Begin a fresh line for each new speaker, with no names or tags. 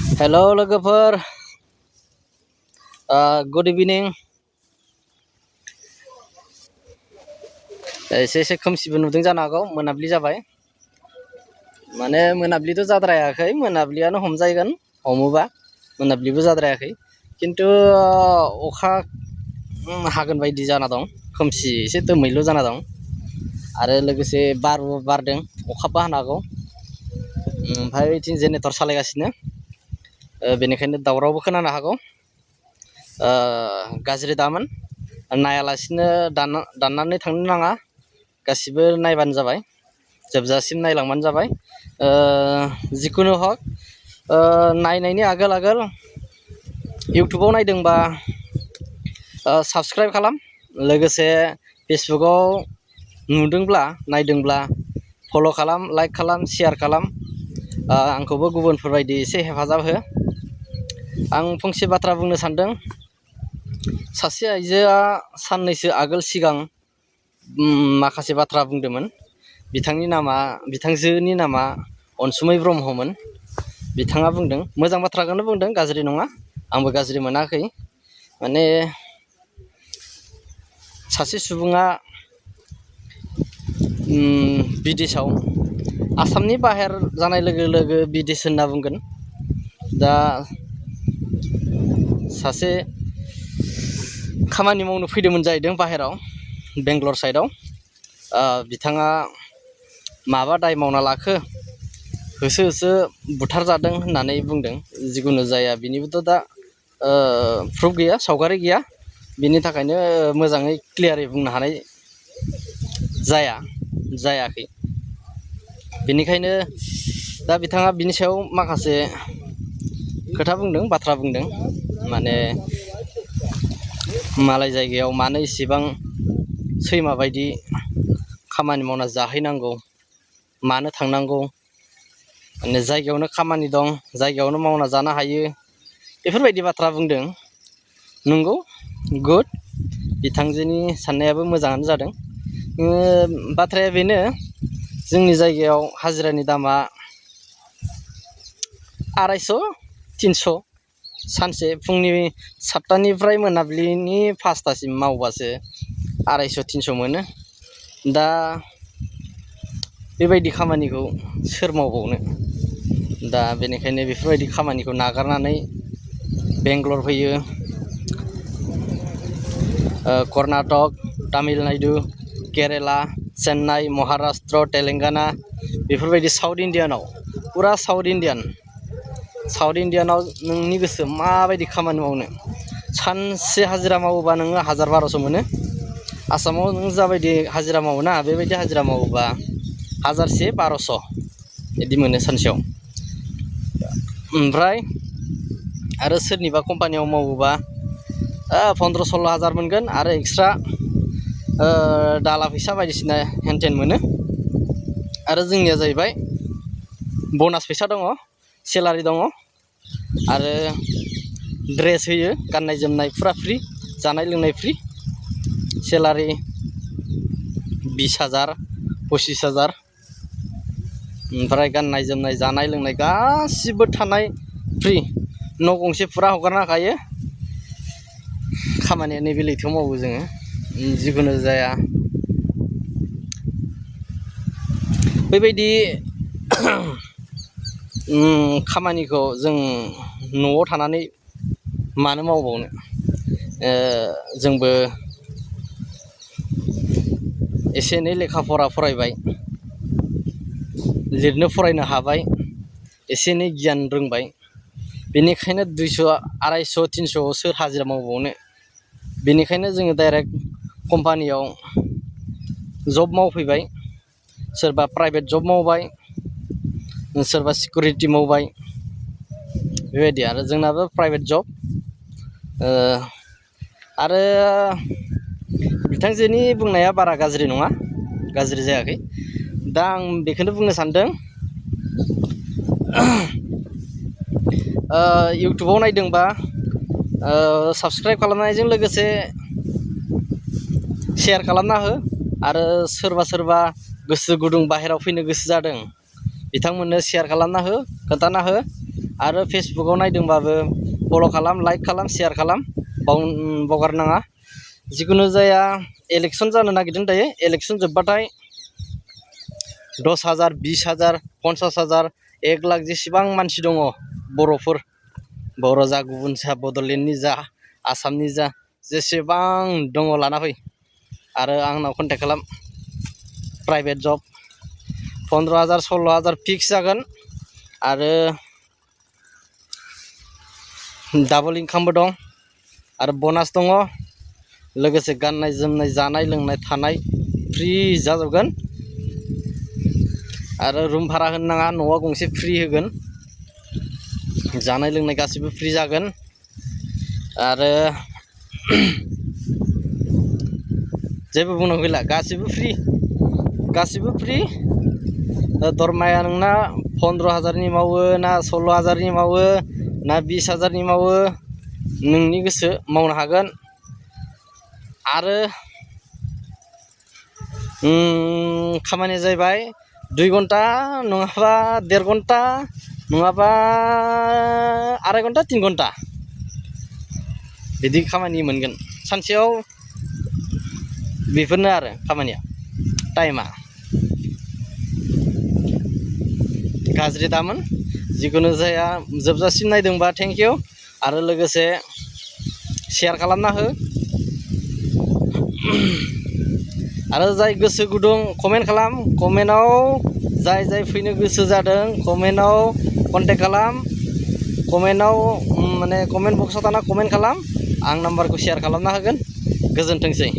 Hello लोगोफोर, good इभिनिं। एसे खोमसिबो नुदों जानो हागौ, मोनाबिलि जाबाय। माने मोनाबिलिथ' जाद्रायाखै, मोनाबिलियानो हमजागोन हमोबा मोनाबिलिबो जाद्रायाखै, खिन्थु अखा हागोन बायदि जाना दं। खोमसि एसे दोमैलु जाना दं आरो लोगोसे बारबो बारदों, अखाबो हानो हागौ। ओमफ्राय बिथिं जेनेरेटर सालायगासिनो, बेनिखायनो दावरावबो खोनानो हागौ। गाज्रि दामोन, नायालासिनो दाननानै थांनो नाङा। गासिबो नायबानो जाबाय, जोबजासिम नायलांबानो जाबाय। जिखुनु हक, नायनायनि आगोल इउटुबाव नायदोंबा साबस्क्राइब खालाम, लोगोसे फेसबुकाव नायदोंब्ला फल' खालाम, लाइक खालाम, शेयार खालाम। आंखौबो गुबुनफोरबायदि एसे हेफाजाब हो। आं फंसे बाथ्रा बुंनो सानदों। सासे आइजोआ साननैसो आगोल सिगां माखासे बाथ्रा बुंदोंमोन। बिथांजोनि नामा अनसुमै ब्रह्ममोन। बिथाङा बुंदों, मोजां बाथ्राखौनो बुंदों, गाज्रि नङा, आंबो गाज्रि मोनाखै। माने सासे सुबुङा बिदेशआव, आसामनि बाहेर जानाय लोगो लोगो बिदेश होनना बुंगोन। दा सासे खामानि मावनो फैदोंमोन जाहैदों बाहेराव, बेंगलर साइडआव। बिथाङा माबा दाय मावना लाखो, होसो बुथारजादों होननानै बुंदों। जिखुनु जाया, बिनिबोथ' दा प्रुफ गैया, सावगारि गैया। बिनि थाखायनो मोजाङै क्लियारै बुंनो हानाय जायाखै। बेनिखायनो दा बिथाङा बिनि सायाव माखासे खोथा बुंदों, बाथ्रा बुंदों। माने मालाय जायगायाव मानो इसेबां सैमा बायदि खामानि मावना जाहैनांगौ, मानो थांनांगौ, माने जायगायावनो खामानि दं, जायगायावनो मावना जानो हायो, बेफोरबायदि बाथ्रा बुंदों। नंगौ, गुड, बिथांजोनि साननायाबो मोजाङानो जादों। बाथ्राया बेनो, जोंनि जायगायाव हाजिरानि दामा 250-300। सानसे फुंनि 7टानिफ्राय मोनाबिलिनि 5टासिम मावबासो 250-300 मोनो। दा बेबायदि खामानिखौ सोर मावबावनो? दा बेनिखायनो बेफोरबायदि खामानिखौ नागारनानै बेंगलर फैयो, कर्नाटक, तामिलनाडु, केरेला, चेन्नाइ, महाराष्ट्र, तेलेंगाना, बेफोरबायदि साउथ इण्डियानाव, फुरा साउथ इण्डियानाव नोंनि गोसो माबायदि खामानि मावनो। सानसे हाजिरा मावोबा नोङो 1000-1200 मोनो। आसामाव नों जाबायदि हाजिरा मावोना, बेबायदि हाजिरा मावोबा 1000-1200 बिदि मोनो सानसेयाव। ओमफ्राय आरो सोरनिबा कम्पानियाव मावोबा 15-16 हाजार मोनगोन, आरो एक्सट्रा दाला फैसा बायदिसिना हेन-थेन मोनो। आरो जोंनिया जाहैबाय बनास फैसा दङ, सेलारि दङ, आरो ड्रेस होयो, गाननाय जोमनाय फुरा फ्रि, जानाय लोंनाय फ्रि। सेलारि 20,000-25,000। ओमफ्राय गाननाय जोमनाय, जानाय लोंनाय गासिबो थानाय फ्रि। न' गंसे फुरा हगारना होखायो। खामानिया नैबे लैथोआव मावो जोङो। जिखुनु जाया, बेबायदि खामानिखौ जों न'आव थानानै मानो मावबावनो? जोंबो एसे एनै लेखा फरा फरायबाय, लिरनो फरायनो हाबाय, एसे एनै गियान रोंबाय। बेनिखायनो 200-250-300 सोर हाजिरा मावबावनो? बेनिखायनो जोङो डाइरेक्ट कम्पानियाव जब मावफैबाय। सोरबा प्राइभेट जब मावबाय, सोरबा सिकिउरिटि मावबाय, बेबायदि। आरो जोंनाबो प्राइभेट जब। आरो बिथांजोनि बुंनाया बारा गाज्रि नङा, गाज्रि जायाखै। दा आं बेखौनो बुंनो सानदों, इउटुबाव नायदोंबा साबस्क्राइब खालामनायजों लोगोसे शेयार खालामना हो। आरो सोरबा गोसो गुदुं बाहेरायाव फैनो गोसो जादों, बिथांमोननो शेयार खालामना हो, खोन्थाना हो। आरो फेसबुकाव नायदोंबाबो फल' खालाम, लाइक खालाम, शेयार खालाम, बावगारनाङा। जिखुनु जाया इलेक्सन जानो नागिरदों दायो। इलेक्सन जोबबाथाय 10,000, 20,000, 50,000, 1 लाख जेसेबां मानसि दङ बर'फोर, बर' जा, गुबुन जा, बड'लेण्डनि जा, आसामनि जा, जेसेबां दङ लाना फै आरो आंनाव कन्टेक्ट खालाम। प्राइभेट जब 15,000, 16,000 फिक्स जागोन आरो डाबल इनकामबो दं आरो बनास दङ। लोगोसे गाननाय जोमनाय, जानाय लोंनाय, थानाय फ्रि जाजोबगोन आरो रुम भारा होनो नाङा, न'आ गंसे फ्रि होगोन, जानाय लोंनाय गासिबो फ्रि जागोन आरो जेबो बुंनांगौ गैला, गासिबो फ्रि। दरमाया नोंना 15,000नि मावो ना 16,000नि मावो ना 20,000नि मावो, नोंनि गोसो मावनो हागोन। आरो खामानिया जाहैबाय 2 घन्टा नङाबा 1.5 घन्टा नङाबा 2.5 घन्टा 3 घन्टा बिदि खामानि मोनगोन सानसेयाव। बेफोरनो आरो खामानिया, टाइमा गाज्रि दामोन। जिखुनु जाया जोबजासिम नायदोंबा थेंक इउ आरो लोगोसे शेयार खालामना हो आरो जाय गोसो गुदुं कमेन्ट खालाम। कमेन्टआव जाय फैनो गोसो जादों कमेन्टआव कन्टेक्ट खालाम। कमेन्टआव माने कमेन्ट बक्सआव थाना कमेन्ट खालाम, आं नाम्बारखौ शेयार खालामना होगोन। गोजोनथोंसै।